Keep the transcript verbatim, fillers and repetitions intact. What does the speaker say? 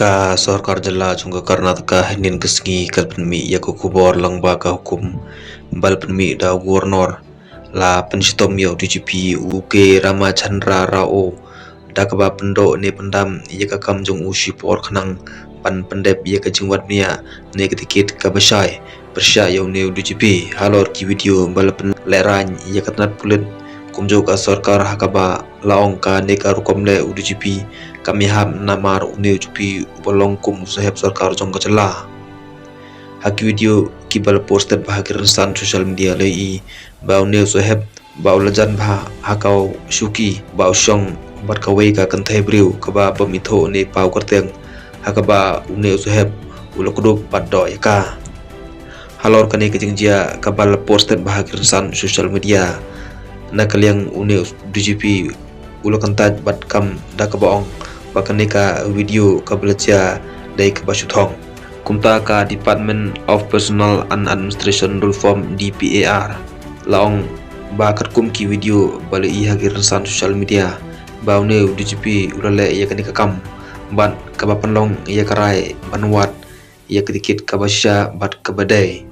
Ka sorkar jylla jong ka Karnataka hynnin ka sngi ka la pynmih ïa ka khubor lyngba ka hukum ba la pynmih da u Governor, la pynshitom ïa u D G P u K Ramachandra Rao da kaba pyndoh ne pyndam ïa ka kam jong u shipor khnang ban pyndep ïa ka jingwad bniah ne ka tikit kaba shai pyrshah ïa une u D G P halor ki video ba la pynlehraiñ ïa ka tnat pulit kumjuh ka sorkar, ha kaba la ong kane ka rukom leh u D G P kam ïahap namar une u D G P uba long kum u sahep sorkar jong ka jylla. Ha ki video kiba la posted bha ha ki rynsan social media la ïohi ba une u sahep ba u la jan bha ha ka shuki ba u shong bad kawei ka kynthei briew kaba bym ithuh ne paw kyrteng, ha kaba une u sahep u la kdup bad doh ïa ka. Halor kane ka jingjia kaba la posted bha ha ki rynsan social media, na ka liang une u D G P u la kyntait bad kam da kaba ong ba kane ka video kaba la jia dei kaba shu thong. Kumta ka Department of Personnel and Administration Reform, D P A R, la ong ba katkum ki video ba la ïohi ha ki rynsan social media ba une u D G P u la leh ïa kane ka kam bad kaba pynlong ïa ka rai ban wad ïa ka tikit kaba shisha bad kaba dei.